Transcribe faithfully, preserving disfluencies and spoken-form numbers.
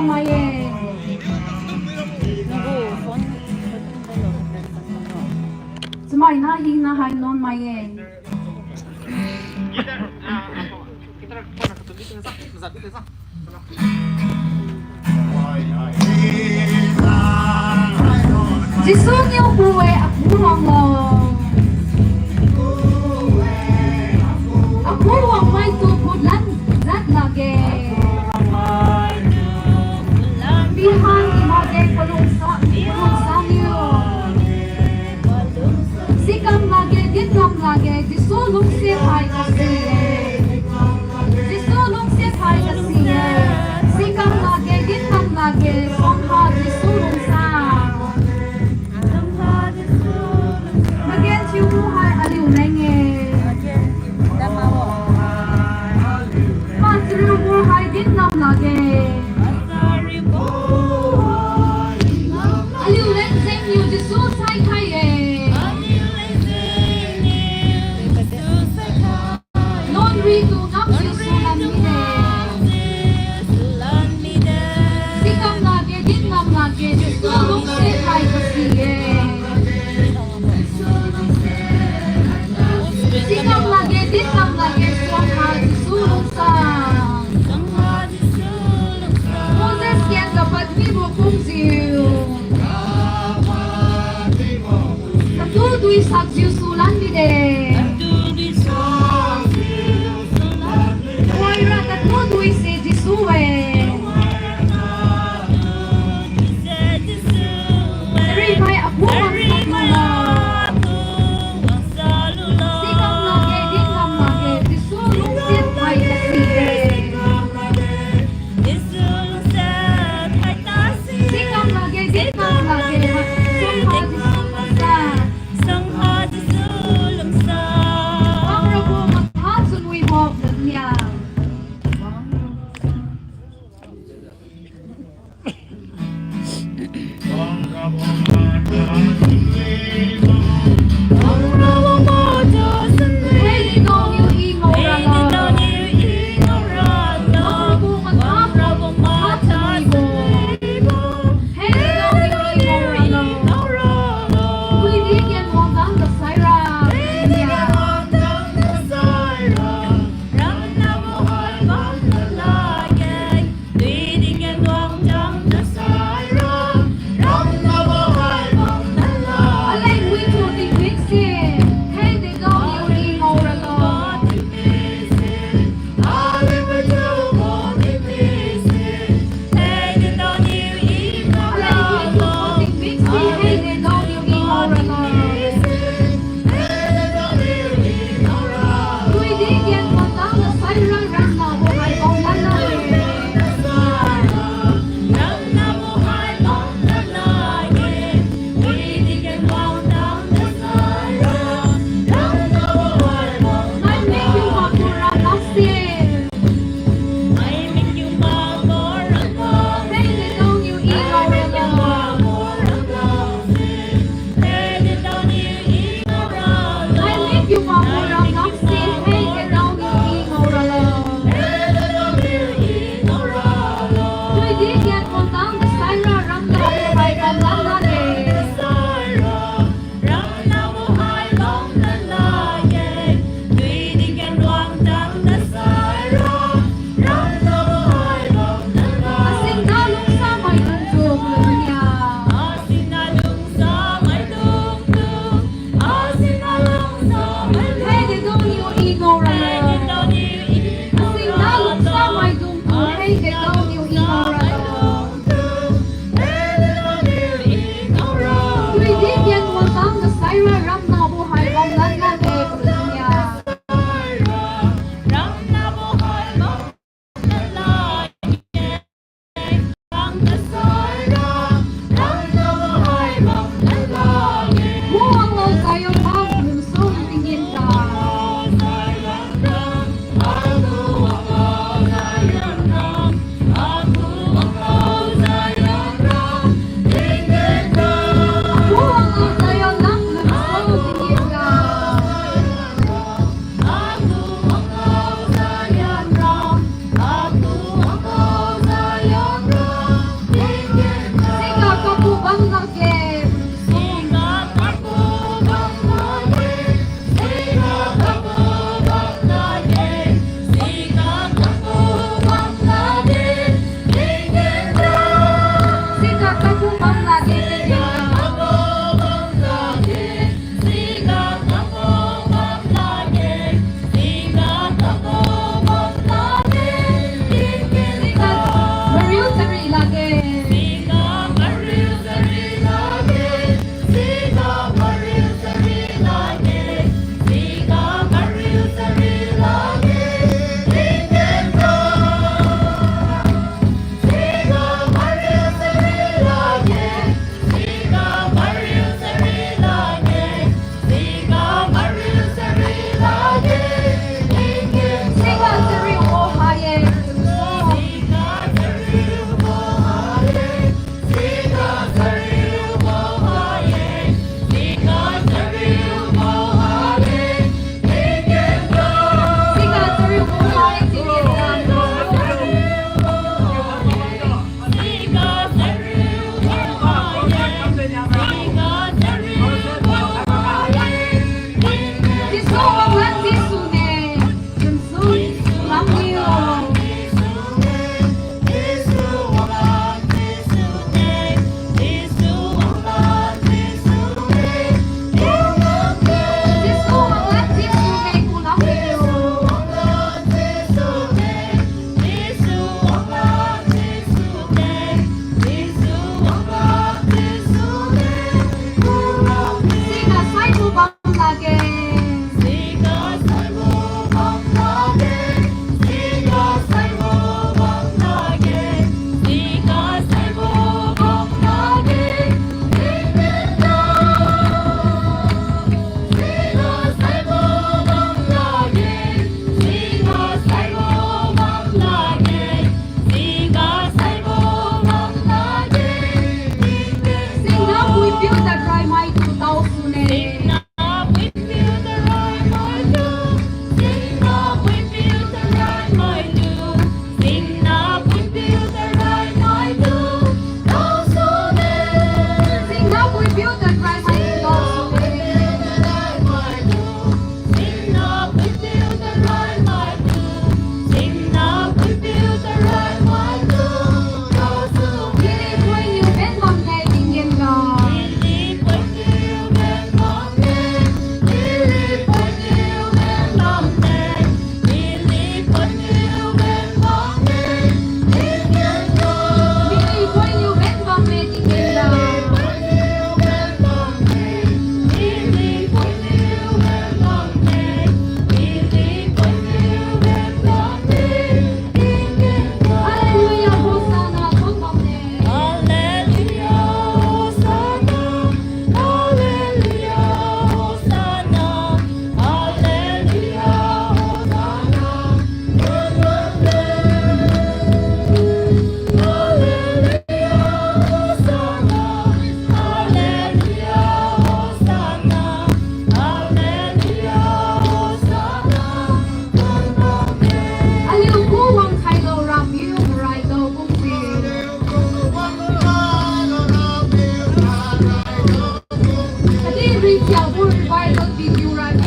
Mai ye. Chamaina hina hai non mai ye. Jesu niu pu-e, aku wanglo. Aku wangmai tu pulan jat lakge. Pihan i makge palungsa, palungsa niu. Sikam lakge, dinlam lakge, Jesu lungsiat hai kasi-e. Jesu lungsiat hai kasi-e. Sikam lakge, dinlam lakge, suangkha Jesu lungsa. Magenthiu gu hai aliu leng-e. Pachariu gu hai dinlam lakge. Aliu leng jengniu Jesu saikhai-e. Nuan ritu ngamjiu sulan mide. Sikam lakge, dinlam lakge, Jesu lungsiat hai kasi-e. Sikam lakge, dinlam lakge, suangkha Jesu lungsa. Moses kian kapad mibo kumjiu. Tatu dui sakjiu sulan mide. Tuhoira tatu dui se Jesu-e. Sarimai agu wangsa lulo. Sikam lakge, dinlam lakge, Jesu lungsiat hai kasi-e. Sikam lakge, dinlam lakge, suangkha Jesu lungsa. Suangkha Jesu lungsa. Pangrabo makha chunwibo nia. Piurai